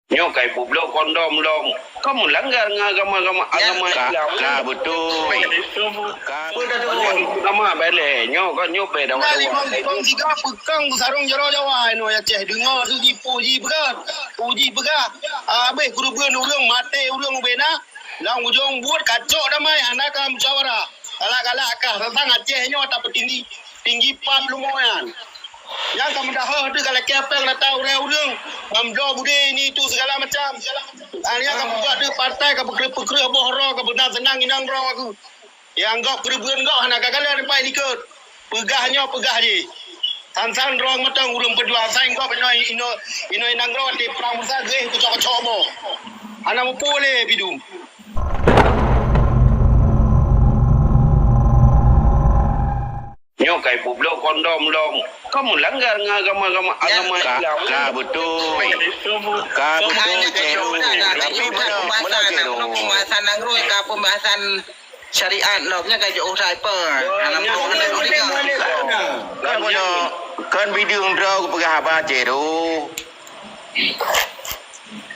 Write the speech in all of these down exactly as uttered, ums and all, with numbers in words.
Nyoe kai peubloe kondom lom. Ka meulanggar ngon agama-agama, agama Islam. Ka beutôi. Ka beutôi. Agama baleh. Nyoe ka nyoe beda. Nah, limong, limong tiga peukong sarong jaroe Jawa inoe Aceh. Deungoe tu jipuji peugah. Puji peugah. Habéh keureubeuen ureueng, maté ureueng ubena. Lam ujong buet kacok damai hana ka musyawarah. Galak-galak kah teuntang Aceh nyoe tapeutinggi, tinggi pat lumoe nyan. Nyang ka meudahoh teuh ka lakée péng rata ureueng-ureueng, ngon bloe budé ini itu segala macam. Nyang ka meubuet teuh partai ka peukreuh-peukreuh boh droe ka beuna seunang inong droe aku. Nyang gob keureubeuen gob hana ka galak teumpat likot. Peugah nyoe, peugah jih. San-san droe mantong ureueng peujuang sai gob inoe, inoe, inoe nanggroe di prang meusa geuh keucok-keucok boh. Hana mupu lé bidum. Nyoe kai peubloe kondom lom. Ka meulanggar ngon agama-agama, agama Islam. Ka beutôi. Ka beutôi, Cero. Tapi meunoe, meunoe, Cero. Pembahasan nanggroe ka pembahasan syariat lom nyan ka jiôh saiper. Hana meurunoe. Kan meunoe, kan bideueng droe geupeugah haba Cero.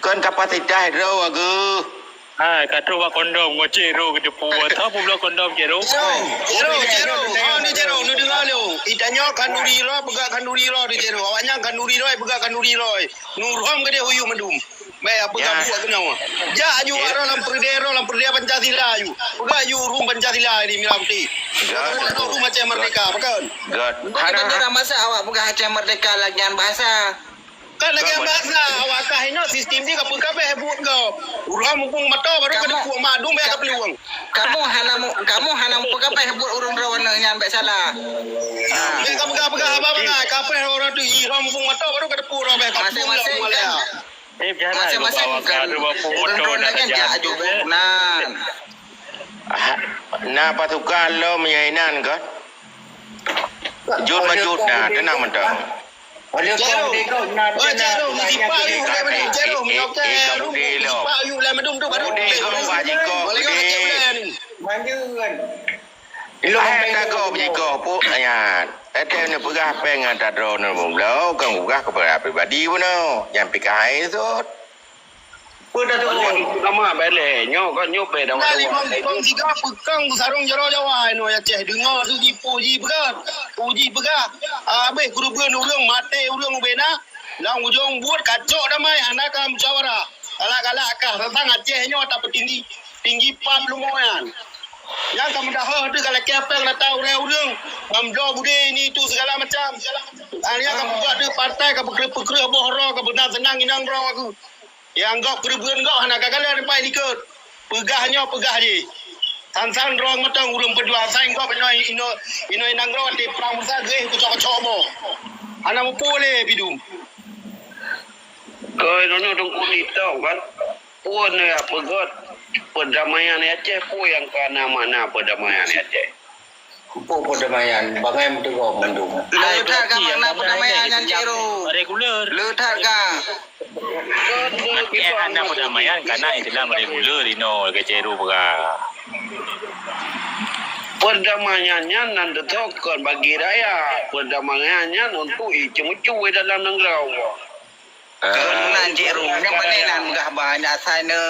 Kan kapasitas droe ageuh. Hai, ka trok bak kondom ngon Cero geuteupeue. Tho peubloe kondom Cero. Cero, Cero, Cero. Ha, ni Cero, ni deungoe lé. Itanyoe khanduri droe, peugah khanduri droe di Cero. Awaknyan khanduri droe, peugah khanduri droe. Nurhom keudeh huyu mandum. Baik, apa ya. Kabuat keunoe? Jak aju ya. Aro lam peureudèe, aro lam peureudèe Pancasila aju. Peugah aju ureueng Pancasila di Merah Putih. Good. Ureueng Aceh Merdeka, bukan? Good. Bukan hana bendera masa awak peugah Aceh Merdeka lagèe nyan bahasa. Kan lagèe nyan bahasa awak kah inoe sistem jih ka peugah beh buet go. Ureueng muphom mata baru ka dipuk madum beh ka peuluwang. Kamu hana mu-, kamu hana mupeugah beh buet ureueng droe nyan beh salah. Beh ka peugah-peugah haba bangai, ka peh ureueng tu ureueng muphom mata baru ka dipuk droe beh ka peuluwang. Masing-masing kan. Masing-masing kan ureueng droe nyan jak aju buet nan. Na pasukan lom nyang inan kan? Jut majut na, tenang mantong. Oleh kau degok na, oh, tenang. Cero, meusipak yuk, eh, eh, eh, eh, kamu deh lom. Meusipak yuk, lah, madum tu, baru. Kamu deh lom, Pak Jiko, deh. Manjeuan. Hai, tak kau bejikoh pun, ayat. Tadi ni peugah péng ngon tadroe ni, belum, kan peugah kepada pribadi pun, no. Jangan pikir hai sut. Peue dah tu? Nama baleh, nyoe kan nyoe beda. Nah, limong, limong tiga peukong sarong jaroe Jawa inoe Aceh. Deungoe tu jipuji peugah, puji peugah. Habéh keureubeuen ureueng, maté ureueng ubena. Lam ujong buet kacok damai hana ka musyawarah. Galak-galak kah teuntang Aceh nyoe tapeutinggi, tinggi pat lumoe nyan. Nyang ka meudahoh teuh ka lakée péng rata ureueng-ureueng, ngon bloe budé ini itu segala macam. Nyang ka meubuet teuh partai ka peukreuh-peukreuh boh droe ka beuna seunang inong droe aku. Nyang gob keureubeuen gob hana ka galak teumpat likot. Peugah nyoe, peugah jih. San-san droe mantong ureueng peujuang sai gob inoe, inoe, inoe nanggroe di prang meusa geuh keucok-keucok boh. Hana mupu lé bidum. Keu inoe Teungku Tito kan. Peue na peugöt perdamaian di Aceh, peue nyang ka na makna perdamaian di Aceh? Peue perdamaian, bangai meuteugom mandum. Le that ka makna perdamaian nyan, Cek Ro. Reguler. Le that ka. Kan hana perdamaian, karena Islam reguler inoe, ke Cek Ro peugah. Perdamaian nyan nan teutokon bagi rakyat. Perdamaian nyan untuk icum-icum dalam nanggroe. Keunan Cek Ro, nyan pane nan meugah ba, nyan asai ne,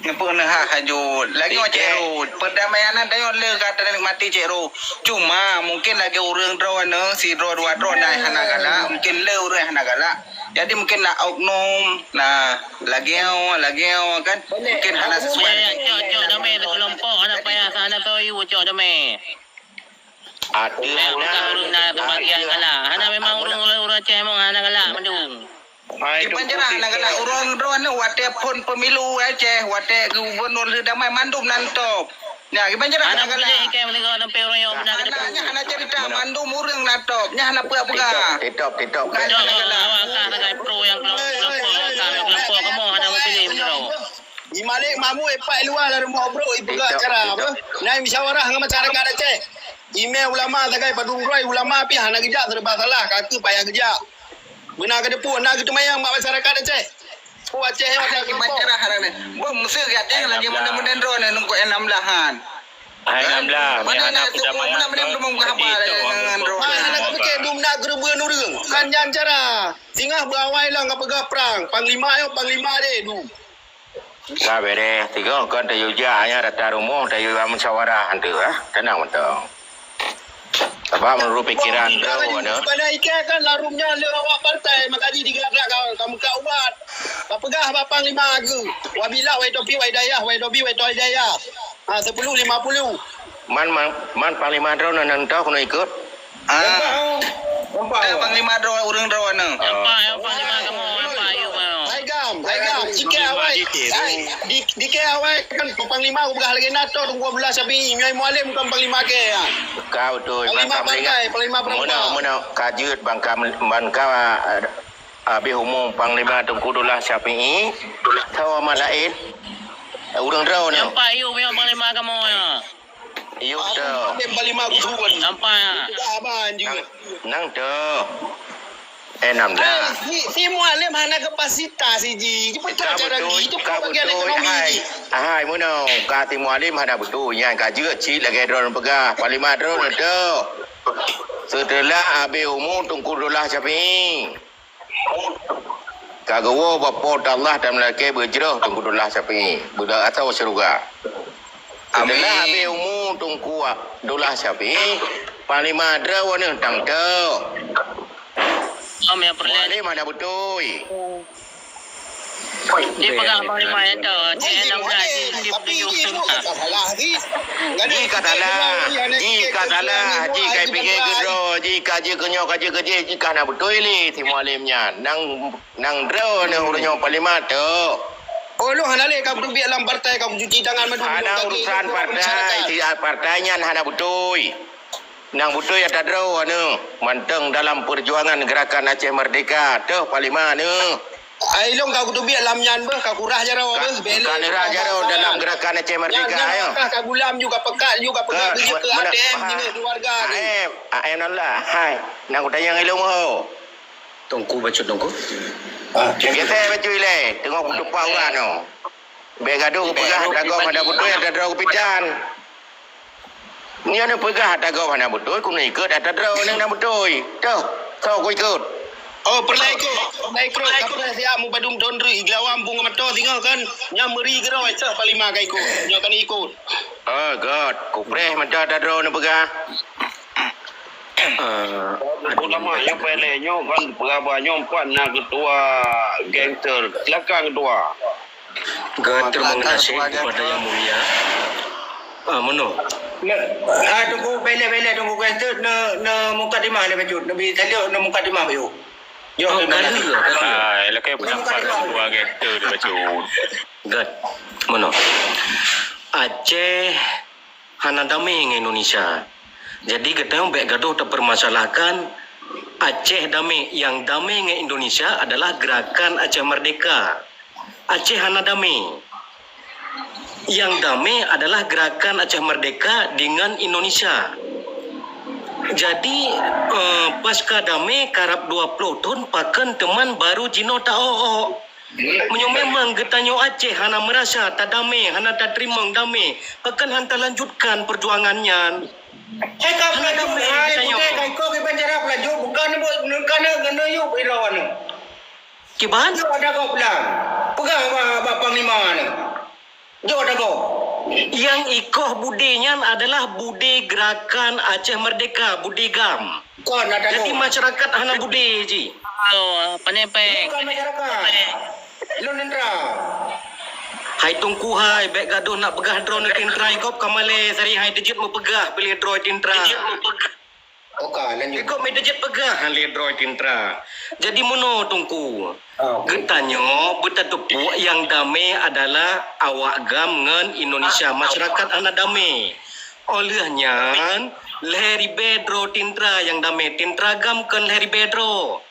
nyan peue neuhah haju. Lagèe nyoe Cek Ro, perdamaian nyan tanyoe le ka tanikmati Cek Ro. Cuma mungkin lagèe ureueng droeneuh, sidroe dua droe na hana galak, mungkin le ureueng hana galak. Jadi mungkin na oknum, na lagèe nyoe, lagèe nyoe kan, mungkin hana sesuai. Cok, cok damé seukelompok, hana payah, hana payah cok damé. Ateueh na, ureueng na bagian galak. Hana memang ureueng, ureueng Aceh memang hana galak mandum. Kiban Jrah hana galak, ureueng droeneuh watèe phon pemilu Aceh, watèe gubernur lheueh damai mandum nan top. Nya, Kiban Jrah hana galak. Hana cerita, mandum ureueng na top. Nya hana peugah-peugah. Titop, titop, titop. Bukan hana galak. Awak ka sagai pro nyang kelompok, kelompok kamoe hana meupiléh meunurot. Di Malik Mahmud ipak luwa lam rumoh brok ipeugah cara apa? Nai musyawarah ngon masyarakat Aceh. Imé ulama sagai padum droe ulama pih hana geujak seureuba salah, ka keuh payah geujak. Beuna geuteupue na geuteumayang bak masyarakat Aceh. Peue Aceh nyoe ka geupok. Bom meuseu gadeng lagèe muda-muda droeneuh nungkok enam belahan. Hai Namlah, mana nak tu mana mana belum haba dengan droe. Hai, hana kapike dum nak geureubeuen ureueng. Kan nyan cara. Singoh beuawai lom kapeugah prang. Panglima nyoe panglima deh dum. Ka beres, tiga kon tayue jak nya data rumoh, tayue musyawarah tu, ah. Tenang mantong. Apa menurut pikiran tu, mana? Pada ikai kan larum nyan le awak partai, maka ji digerak-gerak ka, ka muka ubat. Ka peugah bak panglima geu. Wabilah, wai topi, wai dayah, wai topi, wai topi dayah. Ha, sepuluh lima puluh. Man, man, man panglima droe nan, nan tau kena ikut. Ah. Nampak, nampak. Panglima droe, ureueng droe nang. Nampak, nampak, panglima kamoe, nampak, yuk, kamoe. Hai gam, hai gam, ikai awai. Hai, di, di ikai awai kan panglima peugah lagèe na, Teungku Abdullah Syafi'i, nyoe Mualem bukan panglima ke, ya. Kau tu, panglima pangkai, panglima perempuan. Meunan, meunan, ka jeuet bangka, bangka, ah, habéh umu panglima Teungku Abdullah Syafi'i, tau amat laén. Ureueng droe nyoe. Nampak, yuk, meunyoe panglima kamoe, ya. Yuk tu. Nampak, ya. Nang, nang tu. Eh, enam belas. Si, si Mualem hana kapasitas siji. Jipeucah cara beutôi, itu ka bagian beutôi, ekonomi hai. Hai, meunan. Ka si Mualem hana beutôi. Nyan ka jeuet cit lagèe droe peugah. Panglima droe tu. Seuteulah habéh umu Teungku Abdullah Syafi'i. Ka geuwoe bak Po teu Allah dan malaikat beujroh Teungku Abdullah Syafi'i. Beuda atau syeuruga. Amin. Seuteulah habéh umu Teungku Abdullah Syafi'i, panglima droe nyoe tang tu. Mualem hana beutôi. Ji peugah panglima nyan tu, ji enam belas, ji, ji peununjuk tu. Ji ka salah, ji ka salah, ji ka pike keudroe, ji ka jeuet keunyoe, ka jeuet keujih, ji ka hana beutôi lé si Mualem nyan. Nang, nang droe nyoe ureueng nyoe panglima tu. Oh, lôn hana lé ka kuteubiet lam partai, ka kucuci tangan madu. Hana urusan partai, si partai nyan hana beutôi. Nang beutôi ata droe nyoe, mantong dalam perjuangan Gerakan Aceh Merdeka, teuh panglima nyoe. Ai lôn ka kuteubiet lam nyan beuh, ka kurah jaroe beuh, ka kurah jaroe dalam Gerakan Aceh Merdeka, nyan, nyan ka gulam ju, ka pekat ju, ka peugah beujeuet keu A T M jinoe keluarga nyoe. A M, A M Allah, hai, nang kutanyong ilong ho. Teungku bacut teungku. Ah, biasa bacut ilèe, teungoh kutupat urat nyoe. Bèk gadoh kupeugah ata gob hana beutôi, ata droe kupitan. Nyan neupeugah ata gob hana beutôi, keuneuk ikot ata droe nyang na beutôi. Toh, toh kuikot. Oh, peureulèe ikot, peureulèe ikot, ka peureulèe siap mubadum thon reuih, geulawang bung mata singoh kan, nyan meuri keudroe, soh panglima ka ikot, nyoe ka ikot. Oh, God, kupreh mata ata droe neupeugah. Eh, ulama nyang peureulèe nyoe kan peuraba nyoe empat na ketua gangster. Silakan ketua. Terima kasih kepada Yang Mulia. Ah, meunoe. Ah, Teungku, bèk lé, bèk lé, Teungku Gangster, ne, ne mukadimah lé bacut. Nabi Talib, ne mukadimah bacut. Yo, oh, terima kasih. Ah, lakèe peudampak dua gangster lé bacut. Gèt. Meunoe. Aceh hana damé ngon Indonesia. Jadi, geutanyoe bèk gadoh tapeurmasalahkan Aceh damé. Nyang damé ngon Indonesia adalah Gerakan Aceh Merdeka. Aceh hana damé. Nyang damé adalah Gerakan Aceh Merdeka deungon Indonesia. Jadi, eh, pasca damé karab dua ploh thon, pakon teuma baru jinoe ta-ok-ok. Meunyoe memang geutanyoe Aceh hana meurasa tadamé, hana tateurimong damé, pakon han talanjutkan peujuangan nyan? Hai ka peulanjut, hai, bukan ka ikot kiban cara peulanjut, bukan buet, bukan neu-, neu-, yub iroe nyoe. Kiban? Yub ada kau pulang. Peugah bak, bak panglima nyoe. Jok dagoe. Nyang ikoh budé nyan adalah budé Gerakan Aceh Merdeka, budé GAM. Kon ada. Jadi masyarakat hana budé jih. Oh, pandai pèng. Bukan masyarakat. Lôn tentara. Hai Teungku hai, bèk gadoh nak peugah droeneuh tentara, ikôt ka malèe, sari hai teujeuet meupeugah bèk lé droe tentara. Teujeuet meupeugah. Oke, lanjut. Ikôt meuteujeuet peugah han lé droe tentara. Jadi meunoe Teungku. Ah, oke. Geutanyoe beutateupeue nyang damé adalah awak GAM ngon Indonesia. Masyarakat hana damé. Óh lheueh nyan, lhèe ribèe droe tentara nyang damé. Tentara GAM kon lhèe ribèe droe.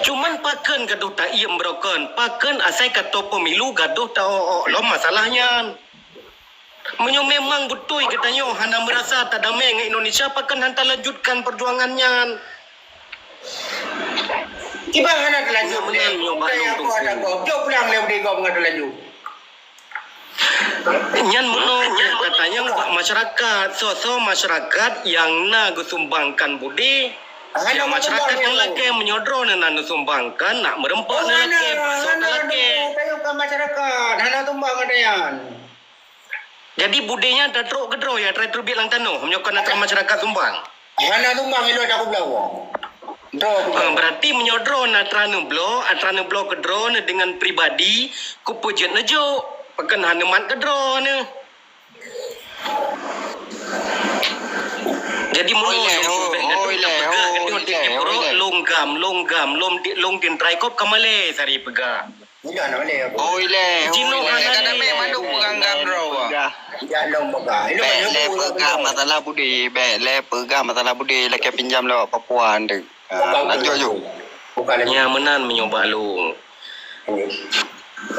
Cuman pakon gadoh taiem beurokon, pakon asai ka tô pemilu gadoh ta-ok-ok lom masalah nyan. Meunyoe memang beutôi geutanyoe hana meurasa tadamé ngon Indonesia, pakon han talanjutkan peujuangan nyan? Kiban hana talanjut. Meunyoe memang beutôi, jok pulang lé udép gob ngon talanjut. Nyan meunoe, nyan katanyong bak masyarakat, soe-soe masyarakat nyang na geusumbangkan budé, hana ya, masyarakat nyang lakée, meunyoe droeneuh na neusumbangkan, nak meureumpok neulakée, hana, pasoe hana talakée. Tayue ka masyarakat, hana sumbang ata nyan. Jadi budé nyan tatrok keudroe ya, teubiet lam tanoh, meunyoe kon atra masyarakat sumbang. Hana sumbang ilôn atra kubloe. Droe kubloe. Ah, berarti meunyoe droeneuh atra neubloe, atra neubloe keudroeneuh dengan pribadi, kupeujeuet neujok, pakon hana mat keudroeneuh. Jadi meunoe, oh, ilée, oh, bèk gadoh tapeugah, oh, gadoh ilée, tiep-tiep uroe, ilée. Lôn GAM, lôn GAM, lôn di, lôn teuntara kop ka malèe sari peugah. Ilôn hana malèe. Oh, ilée, oh, jinoe ilée. Hana lé. Kadang bèk mandum peugah GAM droe. Ilôn peugah. Bèk lé peugah masalah budé, bèk lé peugah masalah budé, lakée pinjam lewat Papua tu. Ah, lanjut ju. Bukan lagi. Nya meunan meunyoe bak lôn.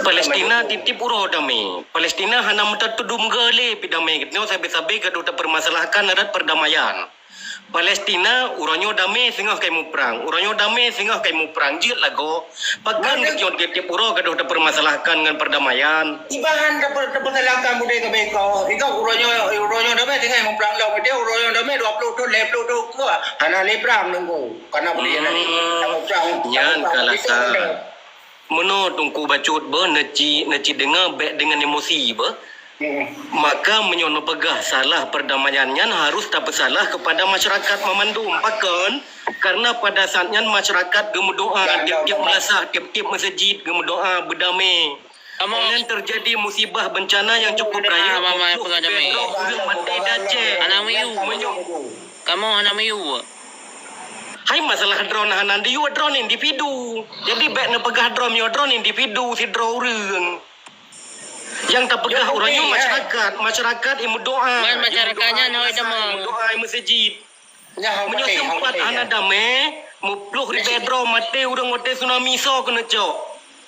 Palestina tiep-tiep uroe damé. Palestina hana meutateupeue lé pih damé. Nyoe sabe-sabe gadoh tapeurmasalahkan adat perdamaian. Palestina uroe nyoe damé singoh kai muprang. Uroe nyoe damé singoh kai muprang. Jeuet lagoe. Pakon nyoe tiep-tiep uroe gadoh tapeurmasalahkan ngon perdamaian. Ibahan tapeu-, tapeusalahkan budé keu beko. Iko uroe nyoe, uroe nyoe damé singoh muprang lom. Dia uroe nyoe damé dua ploh thon, lhèe ploh thon. Hana lé prang nunggu. Karena budé nyan. Hmm. Nyan ka lasa. Meunoe Teungku bacut beuh, neuci, neuci deungoe bèk deungon emosi beuh. Hmm. Maka meunyoe neupeugah salah perdamaian nyan harus tapeusalah kepada masyarakat mamandum. Pakon? Karena pada saat nyan masyarakat geumeudoa, tiep-tiep meulasah, tiep-tiep meuseujid geumeudoa beudamé. Kamoe. Nyan terjadi musibah bencana yang cukup rayeuk, peuet ploh ribèe droe ureueng maté di Aceh. Hana miyueb. Meunyoe Kamoe hana miyueb. Hai masalah droeneuh hana miyueb, droeneuh individu. Jadi bèk neupeugah droeneuh miyueb, droeneuh individu sidroe ureueng. Nyang tapeugah uroe nyoe masyarakat, masyarakat nyang meudoa. Man masyarakat nyan hôi damé. Meudoa i meuseujid. Meunyoe sempat hana damé, meuploh ribèe droe maté ureueng watèe tsunami, soe keuneuk cok.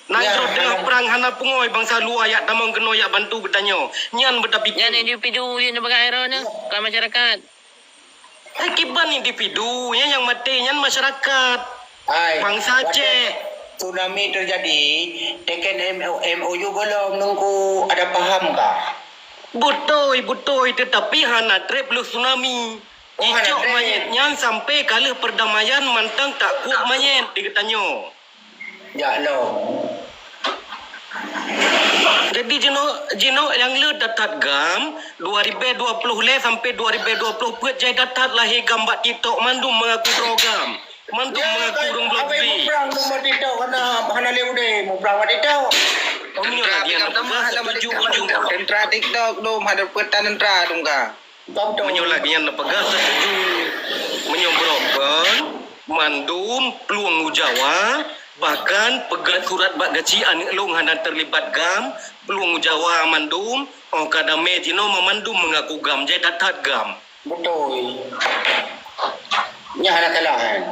Nanggroe teungoh prang hana pungoe bansa luwa jak tamong keunoe jak bantu geutanyoe. Nyan beutapike. Nyan individu nyang neupeugah droeneuh, bukan masyarakat. Hai kiban individu, nyan nyang maté nyan masyarakat. Hai, bansa Aceh. Tsunami terjadi, teken M O U belum, Teungku, ada paham kah? Beutôi, beutôi, tetapi hana trép lheueh tsunami. Oh, hana trép. Icok manyét nyan sampai ka lheueh perdamaian mantong takueb manyét di geutanyoe. Jak lom. Jadi jinoe, jinoe nyang le that-that GAM, dua ribèe dua ploh lhèe sampai dua ribèe dua ploh peuet jai that-that lahé GAM bak TikTok mandum mengaku droe GAM. Mandum mengaku ureueng blok B. Muprang tu mati tau, hana, hana lé udé, muprang mati tau. Oh, meunyoe lagèe nyan peugah, setuju, setuju. Tentara TikTok tu, hana peuet tentara tu ka. Meunyoe lagèe nyan neupeugah, setuju. Meunyoe brok kon, mandum plueng u Jawa, bahkan peugöt surat bak gaki aneuk lôn hana teulibat GAM, plueng u Jawa mandum, oh ka damé jinoe mandum mengaku GAM, jai that-that GAM. Beutôi. Nyan hana salah, kan?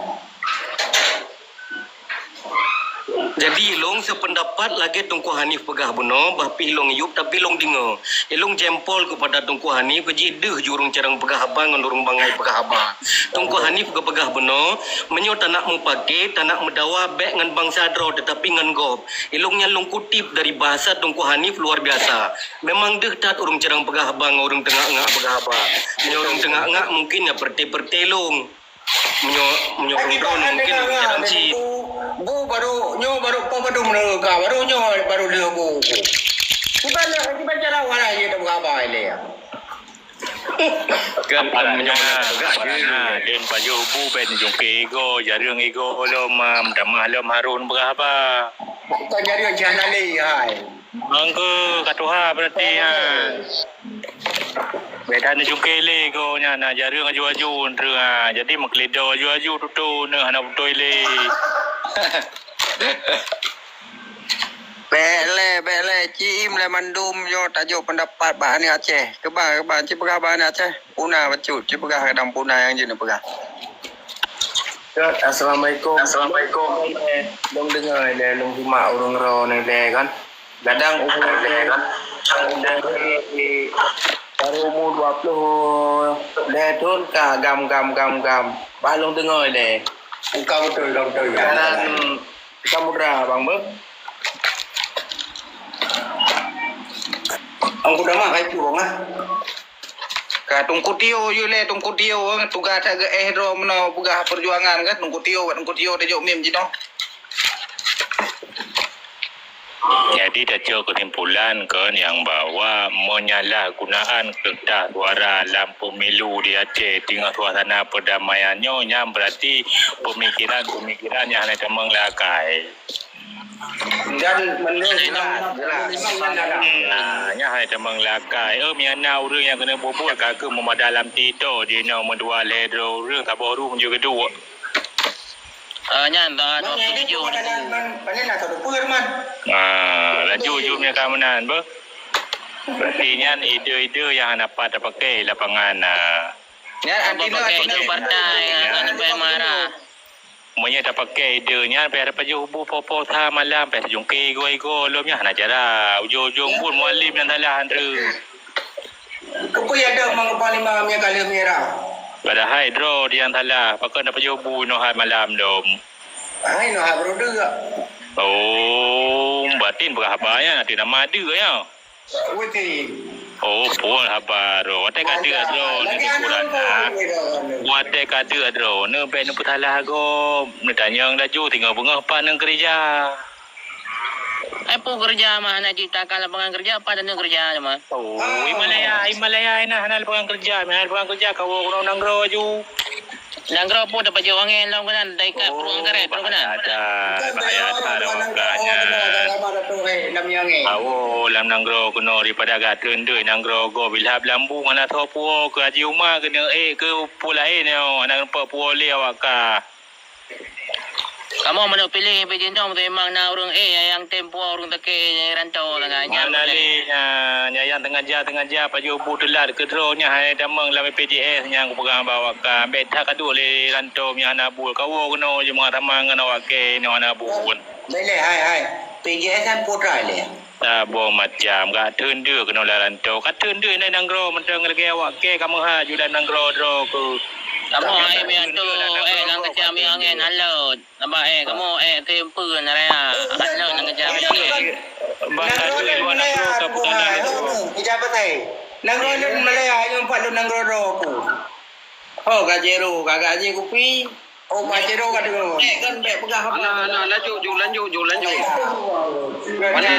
Jadi, lôn sependapat lagèe Teungku Hanif peugah bunoe, bah pih lôn yub, tapi lôn deungö. Ilôn jempol kepada Teungku Hanif, jih deuh ju ureueng carông peugah haba ngon ureueng bangai peugah haba. Teungku Hanif geupeugah bunoe, meunyoe tanak mupake, tanak meudawa bèk ngon bansa droe, tetapi ngon gob. Ilôn nyan lôn kutip dari bahasa Teungku Hanif luar biasa. Memang deuh that ureueng carông peugah haba ngon ureueng teungak-ngak peugah haba. Meunyoe ureueng teungak-ngak mungkin ya peureté-peureté lôn. Meunyoe, meunyoe ureueng droeneuh mungkin ureueng jalan cit. Bu, bu baru, nyoe baru po padum leuka, baru nyoe baru leubu. Kiban, kiban cara wara ye dah berapa ini ya? Kan, kan meunyoe na, na, den pajoh bu ben jungke ego, jareueng ego lom, ah, meutamah lom harun berapa? Kau jareueng cah nalé hai. Mangke ka tuha berarti, ha. Beda ni jungke lé go nyan, na jareueng aju-aju, ha. Jadi meukeulido aju-aju tutu, neuh hana beutôi lé. Bèk lé, bèk lé, ci im lé mandum nyoe tajok pendapat bak aneuk Aceh. Keuba, keuba, ci peugah bak aneuk Aceh. Puna bacut, ci peugah kadang puna nyang jeuet neupeugah. Assalamualaikum. Assalamualaikum. Lôn deungoe lé, lôn simak ureueng droeneuh lé kan. Kadang umu lé, baru umu dua puluh lhèe thon ka GAM, GAM, GAM, GAM. Bah lôn deungoe lé. Bukan beutôi, bukan beutôi. Kadang Samudra, bang, beuh. Ong kuda mak kai purong ah. Ka Teungku Tio yue lé, Teungku Tio, tugas that geuéh droe meunoe peugah peujuangan kan, Teungku Tio, Teungku Tio tajok mim jinoe. Jadi tacok keusimpulan kon nyang bahwa menyalahgunaan kertas suara lam pemilu di Aceh teungoh suasana perdamaian nyoe, nyan berarti pemikiran-pemikiran nyang hana tamong lé akai. Dan menurut jelas, jelas. Nah, nyan hana tamong lé akai. Oh, meunyo na ureueng nyang keuneuk bubur ka keuh meumada lam TikTok jinoe meudua lhèe droe ureueng saboh rueng jeuet geuduek. Ah, nyan dah dua puluh tujuh. Mana nak tahu pun man. Ah, laju jumnya ka meunan beuh. Berarti nyan ide-ide nyang hana pat tapakai lapangan. Ah. Nyan artinya pakai ide partai, ah, kan sampai marah. Meunyo tapakai ide nyan, payah tapajoh bu po-po sa malam, payah tajungke igoe-igoe lom nyan hana cara. Ujong-ujong pun mualim nyang salah, Andre. Keupeue ya dong mang panglima meunyo ka lheueh meurah? Padahai droe nyang salah, pakon tapajoh bu inoe hai malam dom. Hai inoe hai beurudek. Oh, batin peugah haba nyan, até nama adeuk nyan. Witi. Oh, pol haba droe. Watèe ka deuek droe, ni ukuran na. Watèe ka deuek droe, ni bèk neupeusalah gob. Neutanyong laju, singoh beungoh pat neukeureuja. Ai peue keureuja mah, hana ciptakan lapangan keureuja, pat neuh keureuja mah. Oh, Himalaya, Himalaya na hana lapangan keureuja, hana lapangan keureuja, kawoe keunoe nanggroe laju. Nanggroe peue tapajoh angèn lom keunan, taikat prueng karet lom keunan. Ada, bahaya that lom keunan. Awoe, lam nanggroe keunoe daripada gata teundoi nanggroe gob ilhab lambu ngon asoe puwoe keu Haji Uma keuneuk ék keu peue laén nyoe, hana neupeupuwoe lé awak kah. Kamoe meunyoe piléh bak jinoe, memang na ureueng ék nyang tem puwoe ureueng sakét nyang rantau lagèe nyan. Mana lé nyan, nyang teungaja-teungaja pajoh bu teulat keudroe nyan hai tamong lam B P J S nyang kupeugah bak awak kah. Bèk that kaduek lé rantau nyang hana buet. Kawoe keunoe jeuet meusaman ngon awak kèe nyang hana buet. Bèk lé hai, hai. P J S kan putra lé. Saboh macam, ka teundoi keunoe lam rantau. Ka teundoi nanggroe mantong lagèe awak kèe ka meuhat ju lam nanggroe droe keuh. Kamoe hai meuantu, eh, lam keucam angèn halot. Nambah, eh, kamoe, eh, tem peue na raya. Halot nang keucam. Bang, nanggroe di luwa nanggroe ka peusalah droe. Ija pasai. Nanggroe lôn Malaya, nyoe empat lôn nanggroe droe ku. Ho, ka jero, ka gaji kupi. Oh, ka jero ka deungoe. Eh, kan bèk peugah apa. Nah, nah, lanjut ju, lanjut ju, lanjut. Mana?